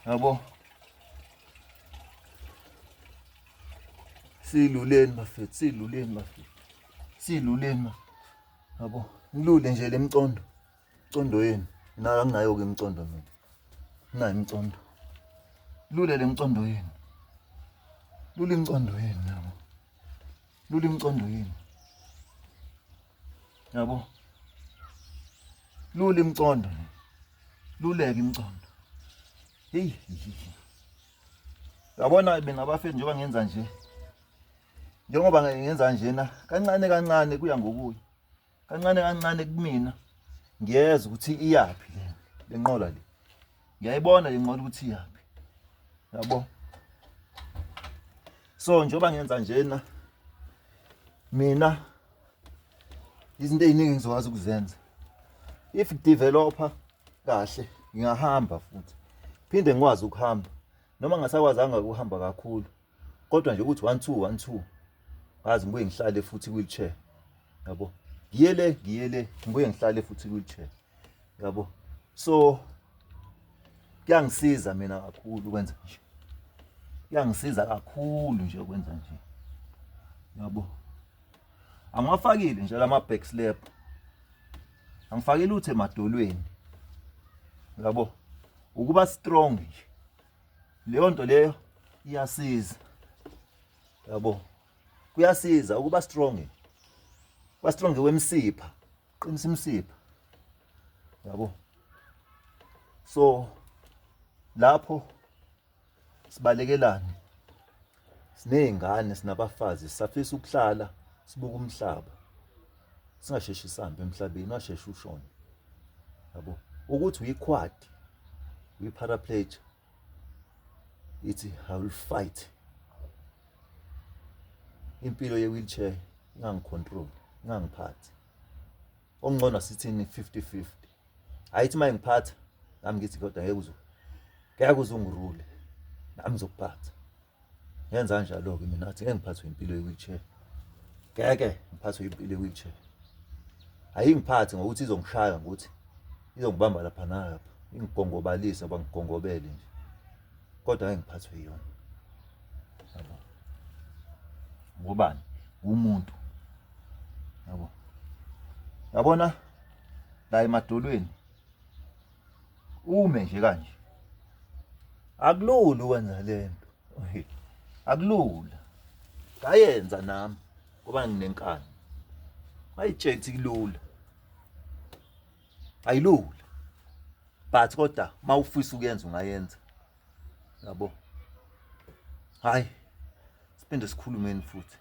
Yabo, siluleni bafethu, siluleni bafethu, siluleni bafethu. Yabo, ngilule nje le mcondo, mcondo yenu. Mina anginayo-ke imicondo mina, nginayo imicondo. Lule le mcondo yenu, lule imicondo yenu, yabo, lule imicondo yenu, yabo, lule imicondo, luleke imicondo. Hey, yabona mina bafethu, njengoba ngenza nje, njengoba ngenza njena, kancane kancane kuya ngokuya, kancane kancane kumina ngiyeza ukuthi iyaphi le lenqola le, ngiyayibona le nqola ukuthi iyaphi, yabo. So njengoba ngenza njena mina, izinto ey'ningi ngizokwazi ukuzenza. If developer kahle, ngingahamba futhi phinde ngikwazi ukuhamba, noma ngingasakwazanga ukuhamba kakhulu, kodwa nje ukuthi 1 2 1 2, ngazi ngibuye ngihlale futhi wheelchair, yabo, ngiye le, ngiye le, ngibuye ngihlale futhi wheelchair, yabo. So kuyangisiza mina kakhulu ukwenza nje, kuyangisiza kakhulu nje ukwenza nje, yabo. Angiwafakile nje lama back slap, angifakile lutho emadolweni, yabo, ukuba strong nje, leyo nto leyo iyasiza, yabo, kuyasiza ukuba strong, kuba strong kwemsipha, qinisa imsipha, yabo. So lapho sibalekelani, siney'ngane, sinabafazi, sisafisa ukuhlala sibuka umhlaba, singasheshi sihambe emhlabeni, ungasheshe ushone, yabo. Ukuthi uyikhwadi, uyi-paraplegic, ithi I will fight impilo ye-wheelchair ingangicontrol, ingangiphathi. Okungcono sithini 50 50, ayithi uma ngiphatha nami ngithi kodwa ngeke uze, ngeke uze ungirule, nami ngizokuphatha. Ngenza kanjalo-ke mina, ngathi ngeke ngiphathwe impilo ye-wheelchair, ngeke ngiphathwe impilo ye-wheelchair. Ayingiphathi ngokuthi izongishaya, ngokuthi izongibamba lapha nalapha, ingigongobalise, ngoba ngigongobele nje, kodwa ngeke ngiphathwe yiyona, yabo. Ngobani umuntu, yabo, yabona la emadolweni ume nje kanje, akulula ukwenza lento, akulula. Ngayenza nami ngoba nginenkani, ngayitshela ukuthi kulula, ayilula, but kodwa uma ufisa ukuyenza ungayenza, yabo. Hayi, siphinde sikhulumeni futhi.